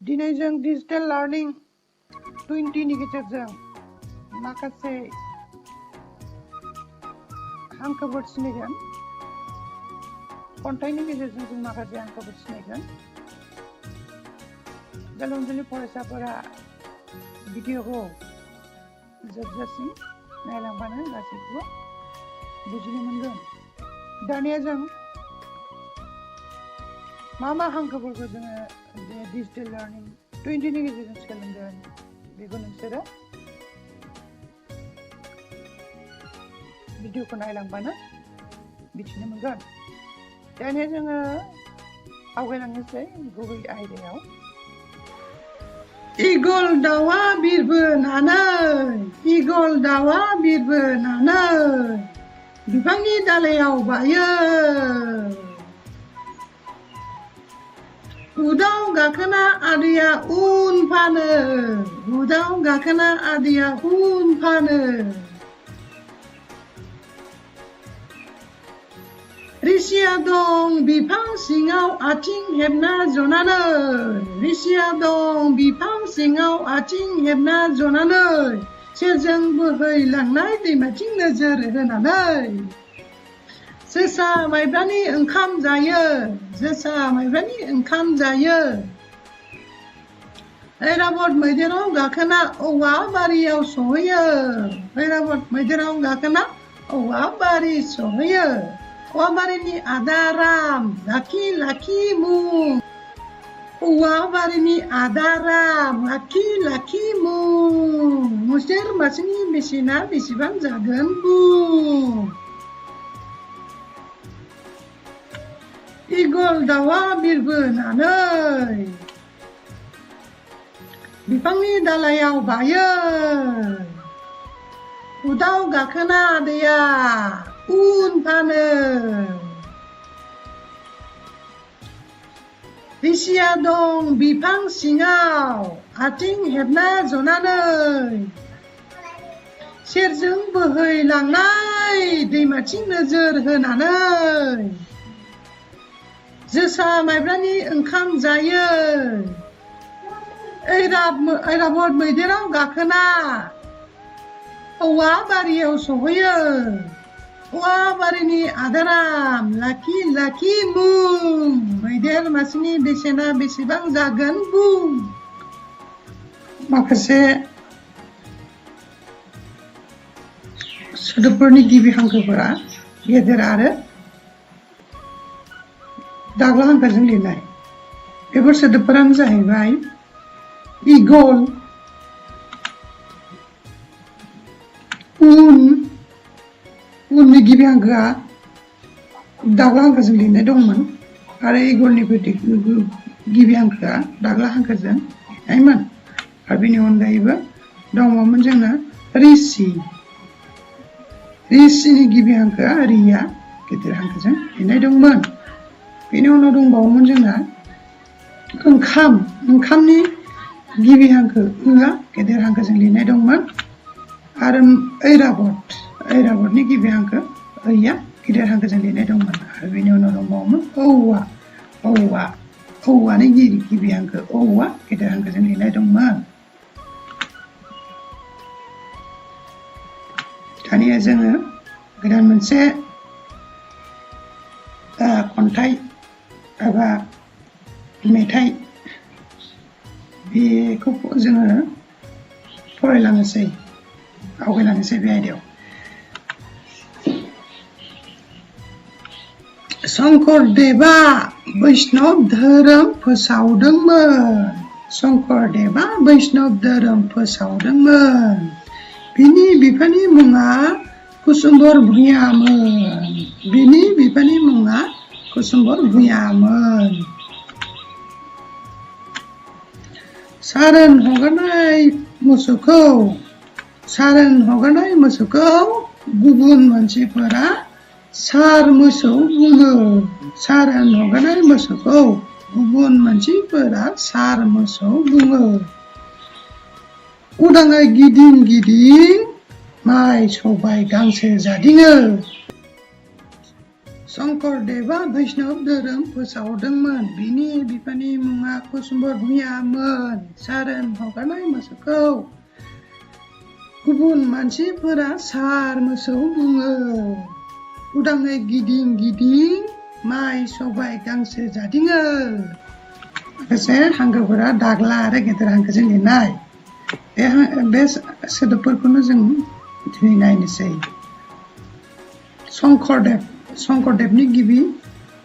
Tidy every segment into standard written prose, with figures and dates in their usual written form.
दिनै जों digital learning 20 नि गेजेरजों माखासे हांखोफोर सिनायगोन खन्थाइनि गेजेरजों जों माखासे हांखोफोर सिनायगोन गोरलै उन्दैनि फरायसाफोरा भिडिअखौ जोबजासिम नायलांबानो गासैखौबो बुजिनो मोनगोन दानिया जों मा हांखोफोरखौ जोङो डिजिटेल लार्निं 20 नि गेजेरजों सोलोंगोन बेखौ नोंसोरो भिडिअखौ नायलांबानो मिथिनो मोनगोन दानिया जोङो आवगायलांनोसै गुबै आयदायाव इगल दाउआ बिरबोनानै इगल दाउआ बिरबोनानै बिफांनि दालायाव बायो उदाव गाखोना आदैया उन फानो उदाव गाखोना आदैया उन फानो रिसिया दं बिफां सिङाव आथिं हेबना जनानै रिसिया दं बिफां सिङाव आथिं हेबना जनानै सेरजों बोहैलांनाय दैमाथिं नोजोर होनानै जोसा माइब्रानि ओंखाम जायो जोसा माइब्रानि ओंखाम जायो ऐराबत मैदेराव गाखोना औवा बारियाव सहैयो ऐराबत मैदेराव गाखोना औवा बारि सहैयो औवा बारिनि आदाराम लाखि लाखि मुं औवा बारिनि आदाराम लाखि लाखि मुं मुसेर मासेनि बेसेना बेसेबां जागोन बुं इगल दाउआ बिरबोनानै बिफांनि दालायाव बायो उदाव गाखोना आदैया उन फानो रिसिया दं बिफां सिङाव आथिं हेबना जनानै सेरजों बोहैलांनाय दैमाथिं नोजोर होनानै जोसा माइब्रानि ओंखाम जायो ऐराबत मैदेराव गाखोना औवा बारियाव सहैयो औवा बारिनि आदाराम लाखि लाखि मुं मैदेर मासेनि बेसेना बेसेबां जागोन बुं माखासे सोदोबफोरनि गिबि हांखोफोरा गेदेर आरो दाग्ला हांखोजों लिरनाय बेफोर सोदोबफोरानो जाहैबाय इगल उननि गिबि हांखोआ दाग्ला हांखोजों लिरनाय दंमोन आरो इगलनि गिबि हांखोआ दाग्ला हांखोजों लिरनायमोन आरो बेनि अनगायैबो दङमोन जोंना रिसिनि गिबि हांखोआ रिया गेदेर हांखोजों लिरनाय दंमोन बेनि उनाव दंबावोमोन जोंना ओंखामनि गिबि हांखो ओआ गेदेर हांखोजों लिरनाय दंमोन आरो ऐराबतनि गिबि हांखो ओइया गेदेर हांखोजों लिरनाय दंमोन आरो बेनि उनाव दंबावोमोन औवानि गिबि हांखो औवा गेदेर हांखोजों लिरनाय दंमोन दानिया जोङो गोदान मोनसे खन्थाइ एबा मेथाइ बेखौ जोङो फरायलांनोसै आवगायलांनोसै बे आयदायाव शंकरदेवा बैष्णव धोरोम फोसावदोंमोन शंकरदेवा बैष्णव धोरोम फोसावदोंमोन बिनि बिफानि मुङा कुसुम्बर भुइयामोन बिनि बिफानि मुङा कुसुम्बर भुइयामोन सारोन हगारनाय मोसौखौ गुबुन मानसिफोरा सार मोसौ बुङो सारोन हगारनाय मोसौखौ गुबुन मानसिफोरा सार मोसौ बुङो उदाङै गिदिं गिदिं माइ सबाय गांसो जादिङो शंकरदेवा वैष्णव धोरोम फोसावदोंमोन। बिनि बिफानि मुङा कुसुम्बर भुइयामोन। सारोन हगारनाय मोसौखौ गुबुन मानसिफोरा सार मोसौ बुङो। उदाङै गिदिं गिदिं माइ सबाय गांसो जादिङो। लोगोसे हांखोफोरा दाग्ला आरो गेदेर हांखोजों लिरनाय। बे सोदोबफोरखौनो जों दिनै नायनोसै। शंकरदेबनि गिबि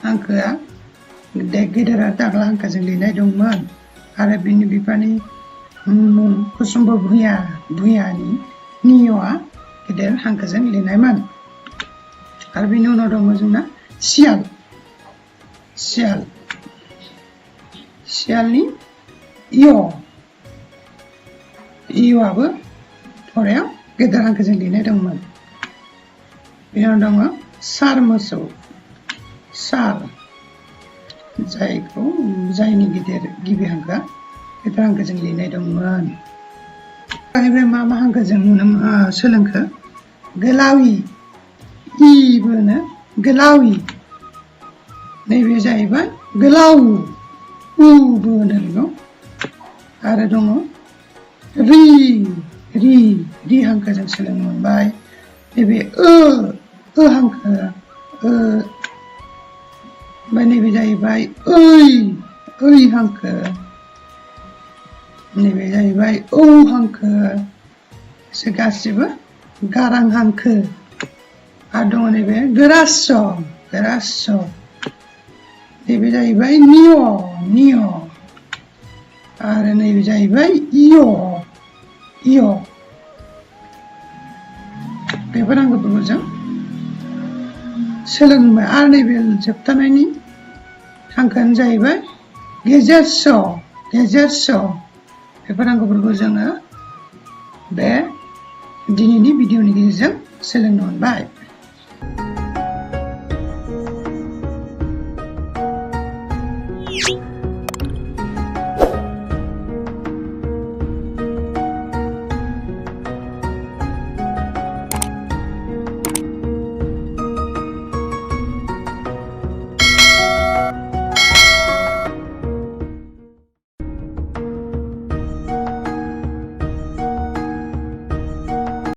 हांखोआ गेदेर आरो दाग्ला हांखोजों लिरनाय दंमोन आरो बिनि बिफानि मुं कुसुम्बर भुइयानि निय'आ गेदेर हांखोजों लिरनायमोन। आरो बिनि उनाव दङ जोंना सियालनि इय'आबो फरायाव गेदेर हांखोजों लिरनाय दंमोन। बेनि उनाव दङ सार मोसौ, जायनि गिबि हांखोआ गेदेर हांखोजों लिरनाय दंमोन। बेनिफ्राय मा हांखोजों सोलोंखो? गोलावि, इबो होनो गोलावि। नैबे जाहैबाय गोलाव, उबो होनो बेखौ। आरो दङ रि हांखोजों सोलोंनो मोनबाय। नैबे हांखो, ओमफ्राय नैबे जाहैबाय ऐ हांखो, नैबे जाहैबाय औ हांखो। बिसोर गासिबो गारां हांखो। आरो दङ नैबे गोरास्स', नैबे जाहैबाय निय', आरो नैबे जाहैबाय इय'। बेफोर हांखोफोरखौ जों सोलोंबाय। आरो नैबे जोबथानायनि हांखोआनो जाहैबाय गेजेर स'। बेफोर हांखोफोरखौ जोङो बे दिनैनि भिडिअनि गेजेरजों सोलोंनो मोनबाय।